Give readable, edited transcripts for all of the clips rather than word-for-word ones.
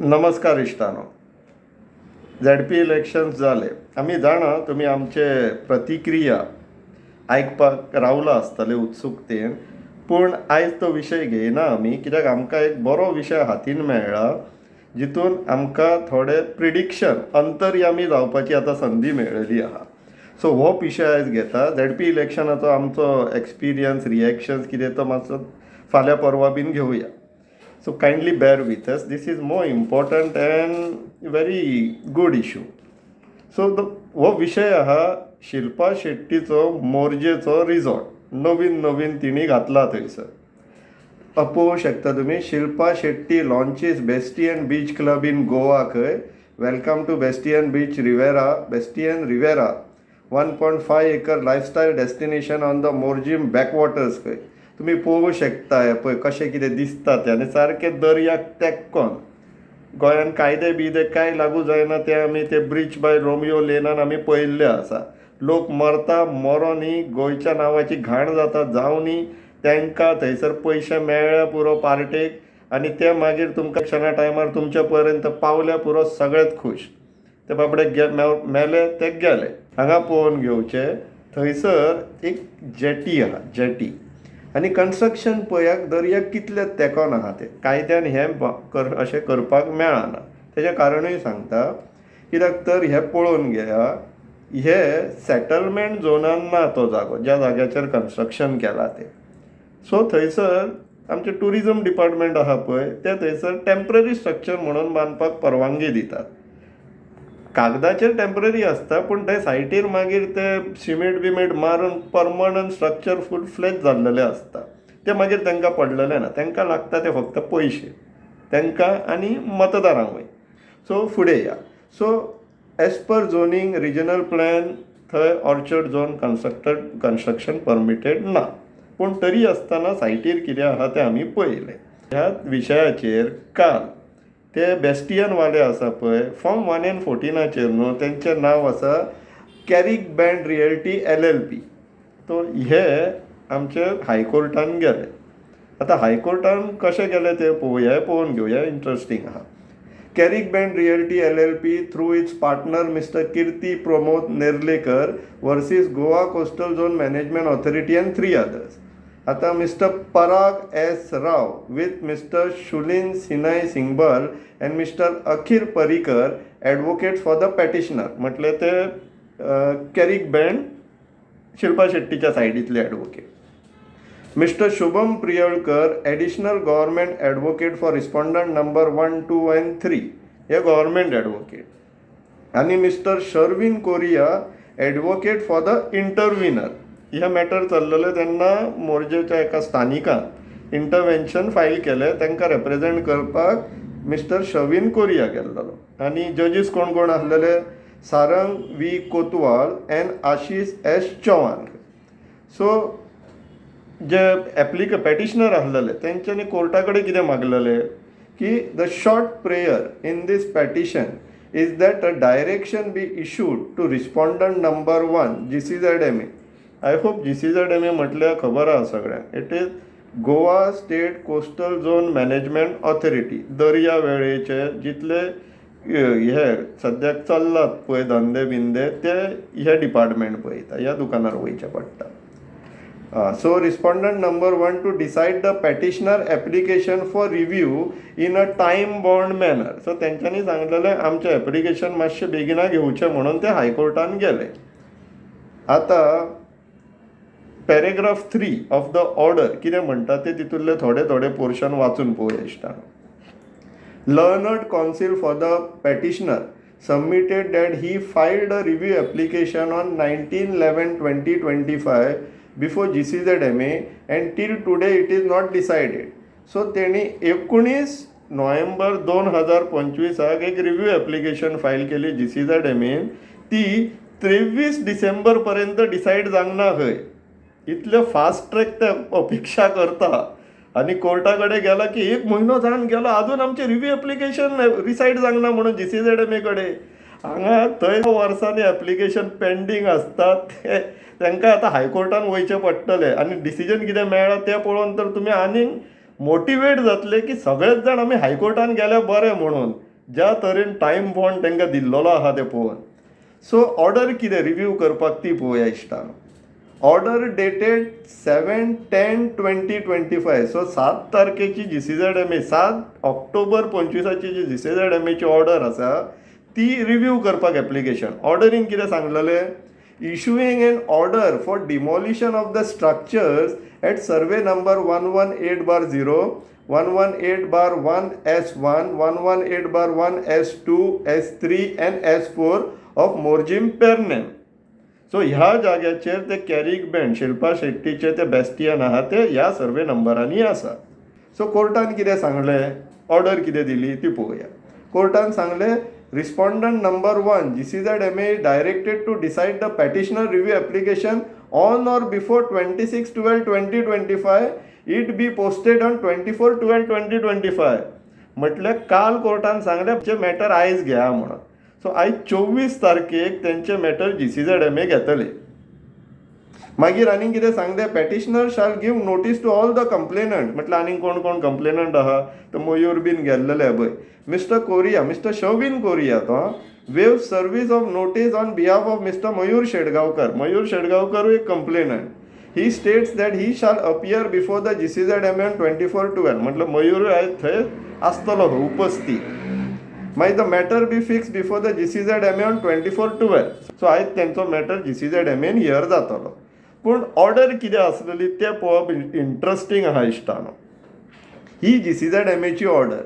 नमस्कार इश्टानो. ZP elections जाले. आमी जाणा, तुमी आमचे प्रतिक्रिया आयकपाक रावला आसतले उत्सुकतेन. पूण आयज तो विशय घेयना आमी, कित्याक आमकां एक बरो विशय हातीन मेळ्ळा, जितून आमकां थोडे प्रिडिक्शन, अंतर्यामी जावपाची आतां संदी मेळ्ळेली आहा. सो हो विशय आयज घेता. झेडपी इलेक्शनाचो आमचो एक्सपिरियन्स, रिएक्शन्स कितें तो मातसो फाल्यां परवां बीन घेवया. So kindly bear with us. This is more important and very good issue. So हो विशय आहा शिल्पा शेट्टीचो मोरजेचो रिजॉर्ट. नवीन नवीन तिणी घातला थंयसर. पळोवंक शकता तुमी, "Shilpa Shetty launches Bastion Beach Club in Goa" खंय. "Welcome to Bastion Beach Riviera, Bastion Riviera, 1.5 acre lifestyle destination on the Morjim backwaters" खंय. तुमी पळोवंक शकता, हें पळय कशें कितें दिसता तें. आनी सारकें दर्याक तेंकोन. गोंयान कायदे बियदे कांय लागू जायना ते आमी ते ब्रीच बाय रोमियो लेनान आमी पळयल्ले आसा. लोक मरता मरो न्ही, गोंयच्या नांवाची घाण जाता जावं. तांकां थंयसर पयशे मेळ्ळे पुरो पार्टेक आनी ते मागीर तुमकां इलेक्शना टायमार तुमच्या पर्यंत पावल्या पुरो, सगळेच खूश. ते बाबडे मेले ते गेले. हांगा पळोवन घेवचें, थंयसर एक जेटी आहा, जेटी. आनी कन्स्ट्रक्शन पळयात, दर्याक कितले तेंकोन आहा तें. कायद्यान हें कर अशें करपाक मेळना. तेजें कारणूय सांगता. कित्याक तर हें पळोवन घेया, हे सेटलमेंट झोनान ना तो जागो, ज्या जाग्याचेर कन्स्ट्रक्शन केलां तें. सो थंयसर आमचें ट्युरिजम डिपार्टमेंट आहा पळय, ते थंयसर टेंपररी स्ट्रक्चर म्हणून बांदपाक परवानगी दितात. कागदाचेर टेंपररी आसता, पूण ते सायटीर मागीर ते सिमेंट बिमेंट मारून परमनंट स्ट्रक्चर फूल फ्लॅज जाल्लेलें आसता. ते मागीर तांकां पडलेलें ना. तांकां लागता ते फक्त पयशे, तांकां आनी मतदारांकूय. सो फुडें या. So as per zoning regional plan थंय orchard zone construction permitted ना. पूण तरी आसतना सायटीर कितें आहा तें आमी पळयलें. ह्या विशयाचेर काल ते बेस्टियन वाले आसा पळय, फॉर्म वन एन फोर्टिनाचेर न्हू, तेंचें नांव आसा कॅरीक बँड रियल्टी एलएलपी. तो हे आमचे हायकोर्टान गेले. आतां हायकोर्टान कशें गेले ते पळोवया, पळोवन घेवया, इंट्रस्टींग आहा. Carrick Bend Realty LLP through its partner Mr. Kirti Pramod Nerlekar versus Goa Coastal Zone Management Authority and three others. आतां Mr. Parag S Rao with Mr. Shulin Sinai Singbal and Mr. Akhir Parikar, advocate for the petitioner. म्हटलें ते कॅरीक band, Shilpa शेट्टीच्या सायडींतले advocate. Mr. Shubham Priyalkar, additional government advocate for respondent number 1, 2 and 3, hey government advocate. आनी Mr. Sharvin Korea, advocate for the intervener. हे matter चल्लेलें तेन्ना मोरजेच्या एका स्थानिकान इंटरवेन्शन file केलें. तांकां रेप्रेजेंट करपाक मिस्टर शर्विन कोरिया गेल्लो. आनी जजीस कोण कोण आसलेले? Sarang V Kotwal and Ashish S Chavan. So J petitioner आसलेले, तेंच्यांनी कोर्टा कडेन कितें मागलेलें की the short prayer in this petition is that a direction be issued to respondent number 1, GCZMA. I hope GCZMA म्हटल्यार खबर आहा सगळ्यांक. It is Goa State Coastal Zone Management Authority. दर्या वेळेचे जितले हे सद्याक चल्लात पळय धंदे बिंदे, ते हे डिपार्टमेंट पळयता. ह्या दुकानार वयचें पडटा. So respondent number 1 to decide the petitioner application for review in a time bound manner. So तेंच्यांनी सांगलेलें, आमचें एप्लिकेशन मातशें बेगिना घेवचें म्हणून ते हायकोर्टान गेले. आतां paragraph 3 of the order कितें म्हणटा ते, तितूंतले थोडे थोडे पोर्शन वाचून पळोवया इश्टानो. Learned counsel for the petitioner submitted that he filed a review application on 19/11/2025 before GCZMA and till today it is not decided. So तेणी 19 नोव्हेंबर 2025 एक रिव्ह्यू एप्लिकेशन फायल केली जीसीझेड एम एन. ती 23 डिसेंबर पर्यंत डिसायड जावंक ना खंय. इतले फास्ट ट्रॅक ते अपेक्षा करता. आनी कोर्टा कडेन गेला की एक म्हयनो जावन गेलो, अजून आमचें रिव्ह्यू एप्लिकेशन डिसायड जावंक ना म्हणून जीसीझेड एम ए कडेन. हांगा थंय वर्सांनी एप्लिकेशन पेंडींग आसता. ते तांकां आतां हायकोर्टान वयचें पडटलें. आनी डिसिजन कितें मेळ्ळा तें पळोवन तर तुमी आनीक मोटिवेट जातले की सगळेच जाण आमी हायकोर्टान गेले बरें म्हणून. ज्या तरेन टायम बॉन्ड तांकां दिल्लोलो आहा तें पळोवन. सो ऑर्डर कितें रिव्यू करपाक ती पळोवया इश्टानो. Order dated 7/10/2025. So 7 तारखेची जीसीझेड एमए, 7 ऑक्टोबर 25ची जी जीसीझेड एमएची ऑर्डर आसा ती रिव्यू करपाक एप्लिकेशन. ऑर्डरीन कितें सांगलेलें? Issuing an order for demolition of the structures at survey number 118/0, 118/1 S1, 118/1 S2, S3 and S4 of Morjim, Pernem. So ह्या जाग्याचेर ते कॅरीक बँड शिल्पा शेट्टीचे ते बेस्टियन आहा, ते ह्या सर्वे नंबरांनी आसा. सो कोर्टान कितें सांगलें, ऑर्डर कितें दिली ती पळोवया. कोर्टान सांगलें, respondent number one, GCZMA, directed to decide the petitioner review application on or before 26/12/2025. It be posted on 24/12/2025. म्हटल्यार काल कोर्टान सांगलें, जे मॅटर आयज घेया म्हणून. सो आयज 24 तारखेक तेंचे मॅटर जीसीझेड एमए घेतले. मागीर आनीक कितें सांगलें? Petitioner shall give notice to all the complainant. म्हटल्यार आनीक कोण कोण कंप्लेनंट आहा, तो मयूर बीन गेल्लेले पळय, मिस्टर कोरिया, मिस्टर शवीन कोरिया, तो waive service of notice on behalf of Mr. Mayur Shetgaonkar. Mayur शेडगांवकरूय एक complainant. He states that he shall appear before the GCZMA on 24/12. म्हटलं मयूरूय आयज थंय आसतलो उपस्थित. मागीर the matter be fix before the GCZMA on 24/12. So आयज तेंचो matter जीसीझेड MN here जातलो. पूण ऑर्डर कितें आसलेली तें पळोवप इंट्रस्टींग आहा इश्टानो. ही जीसीझेड mAh order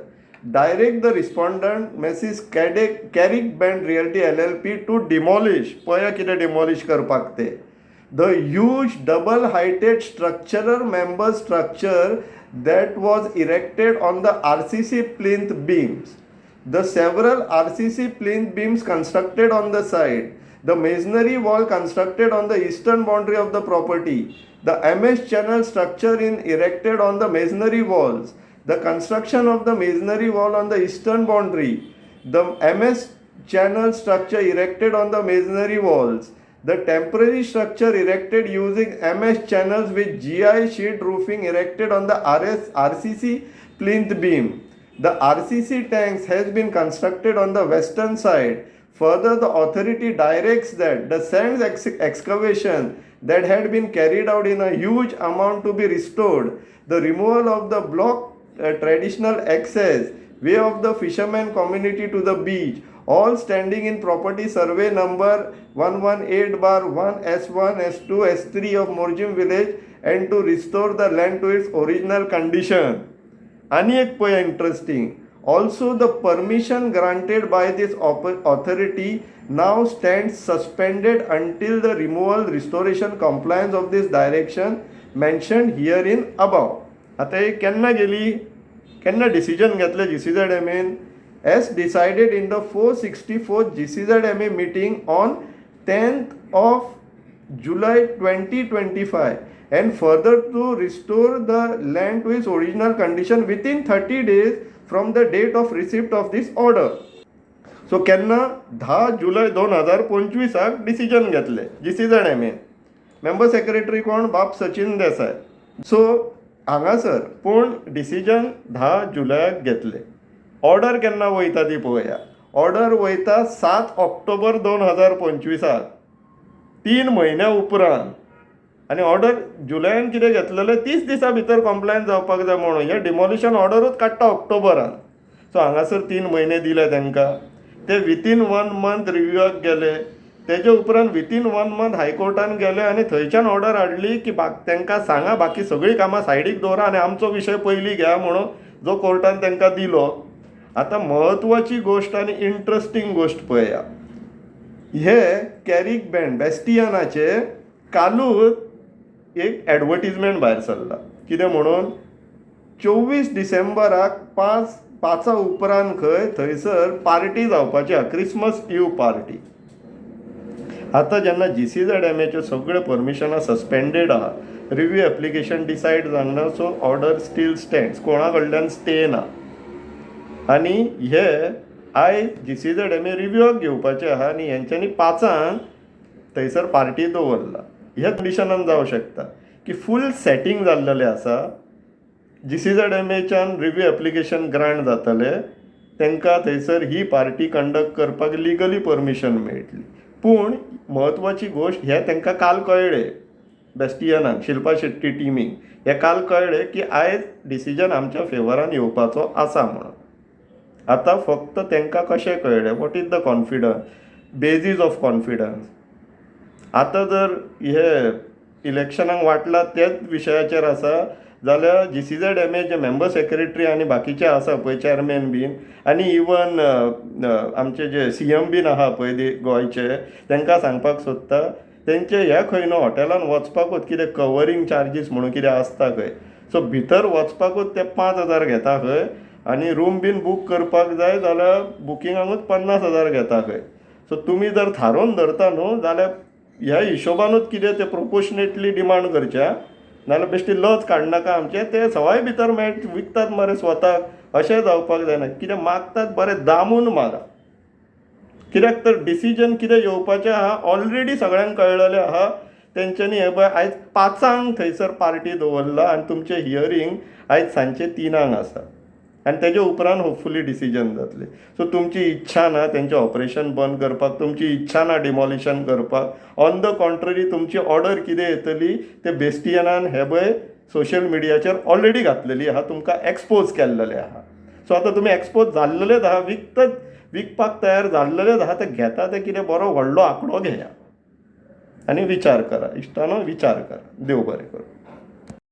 direct the respondent, Messrs Carrick Bend Realty LLP, to demolish, पळया कितें डिमॉलिश करपाक ते, the huge double heighted structural member structure that was erected on the RCC plinth beams, the several RCC plinth beams constructed on the site, the masonry wall constructed on the eastern boundary of the property, the MS channel structure in erected on the masonry walls, the construction of the masonry wall on the eastern boundary, the MS channel structure erected on the masonry walls, the temporary structure erected using MS channels with GI sheet roofing erected on the RS RCC plinth beam. The RCC tanks has been constructed on the western side. Further, the authority directs that the sand excavation that had been carried out in a huge amount to be restored, the removal of the block traditional access way of the fisherman community to the beach, all standing in property survey number 118/1 S1, S2, S3 of Morjim village, and to restore the land to its original condition. आनी एक पळय interesting, also the permission granted by this authority now stand suspended until the removal, restoration, compliance of this direction mention here in above. आतां ही केन्ना गेली, केन्ना decision घेतलें जीसीझेड MN? As decided in the 464 GCZMA meeting on 10th of July 2025, and further to restore the land to its original condition within 30 days from the date of receipt of this order. So केन्ना 10 जुलय 2025 decision घेतले जीसीझेड MN. Member secretary कोण? बाब Sachin Desai. So हांगासर पूण decision 10 जुलयाक घेतले. Order केन्ना वयता ती पळोवया. ऑर्डर वयता 7 ऑक्टोबर 2025, 3 म्हयन्या उपरांत. आनी ऑर्डर जुलयान कितें घेतलेलें, 30 दिसां भितर कॉम्प्लायन्स जावपाक जाय म्हणून, हें डिमॉलिशन ऑर्डरूच काडटा ऑक्टोबरान. सो हांगासर 3 म्हयने दिले तांकां, ते विथीन वन मंथ रिव्युआक गेले. तेजे उपरांत विथीन वन मंथ हायकोर्टान गेले आनी थंयच्यान ऑर्डर हाडली की तांकां सांगा, बाकी सगळीं कामां सायडीक दवरा आनी आमचो विशय पयलीं घेया म्हणून, जो कोर्टान तांकां दिलो. आतां म्हत्वाची गोश्ट आनी इंट्रस्टींग गोश्ट पळया. हे कॅरीक बँड बेस्टियनाचे कालूच एक एडवर्टीजमेंट भायर सरला. कितें म्हणून? 24 डिसेंबराक 5-5 उपरांत खंय थंयसर पार्टी जावपाची आहा, क्रिसमस इव पार्टी. आतां जेन्ना जीसीझेड एमएच्यो सगळ्यो परमिशनां सस्पेंडेड आहा, रिव्यू एप्लिकेशन डिसायड जावंक ना, सो ऑर्डर स्टील स्टँड्स, कोणा कडल्यान स्टे ना. आनी हे आयज जीसीझेड एमए रिव्यूआक घेवपाचे आहा आनी हेंच्यांनी 5 थंयसर पार्टी दवरला. ह्या कंडिशनान जावं शकता की फूल सेटींग जाल्लेलें आसा, जीसीझेड एमएच्यान रिव्यू एप्लिकेशन ग्रांट जातलें. तांकां थंयसर ही पार्टी कंडक्ट करपाक लिगली परमिशन मेळटली. पूण म्हत्वाची गोश्ट हें तांकां काल कळ्ळें, बेस्टियनाक, शिल्पा शेट्टी टिमीक हें काल कळ्ळें की आयज डिसिजन आमच्या फेवरान येवपाचो आसा म्हणून. आतां फक्त तांकां कशें कळ्ळें, what is the confidence, basis of confidence. आतां जर हे इलेक्शनाक वाटला त्याच विशयाचेर आसा जाल्यार GCZMA जे मेंबर सेक्रेटरी आनी बाकीचे आसा पळय चेअरमॅन बीन आनी इवन आमचे जे सीएम बीन आहा पळय गोंयचे, तांकां सांगपाक सोदता तेंचे ह्या खंय न्हू हॉटेलान वचपाकूच कितें कवरींग चार्जीस म्हणून कितें आसता खंय, सो भितर वचपाकूच ते 5,000 घेता खंय आनी रूम बीन बूक करपाक जाय जाल्यार बुकिंगाकूच 50,000 घेता खंय. सो तुमी जर थारोवन धरता न्हू जाल्यार ह्या हिशोबानूच कितें तें प्रोपोर्शनेटली डिमांड करचें, नाजाल्यार बेश्टी लज काडनाका आमचें, ते सवाय भितर विकतात मरे स्वताक, अशें जावपाक जायना. कितें मागतात बरें दामून मागा, कित्याक तर डिसिजन कितें येवपाचें आहा ऑलरेडी सगळ्यांक कळ्ळेलें आहा. तेंच्यांनी हें पळय आयज 5 थंयसर पार्टी दवरला आनी तुमचें हियरींग आयज सांजचें 3 आसा आनी तेजे उपरांत होपफुली डिसिजन जातलें. सो तुमची इच्छा ना तेंचें ऑपरेशन बंद करपाक, तुमची इच्छा ना डिमॉलिशन करपाक, ऑन the contrary तुमची ऑर्डर कितें येतली ते बेस्टियनान हे पळय सोशल मिडियाचेर ऑलरेडी घातलेली आहा, तुमकां एक्सपोज केल्लेले आहा. सो आतां तुमी एक्सपोज जाल्लेलेच आहा, विकपाक तयार जाल्लेलेच आहा, ते घेता ते कितें बरो व्हडलो आंकडो घेया आनी विचार करा इश्टानो, विचार करा. देव बरें करूं.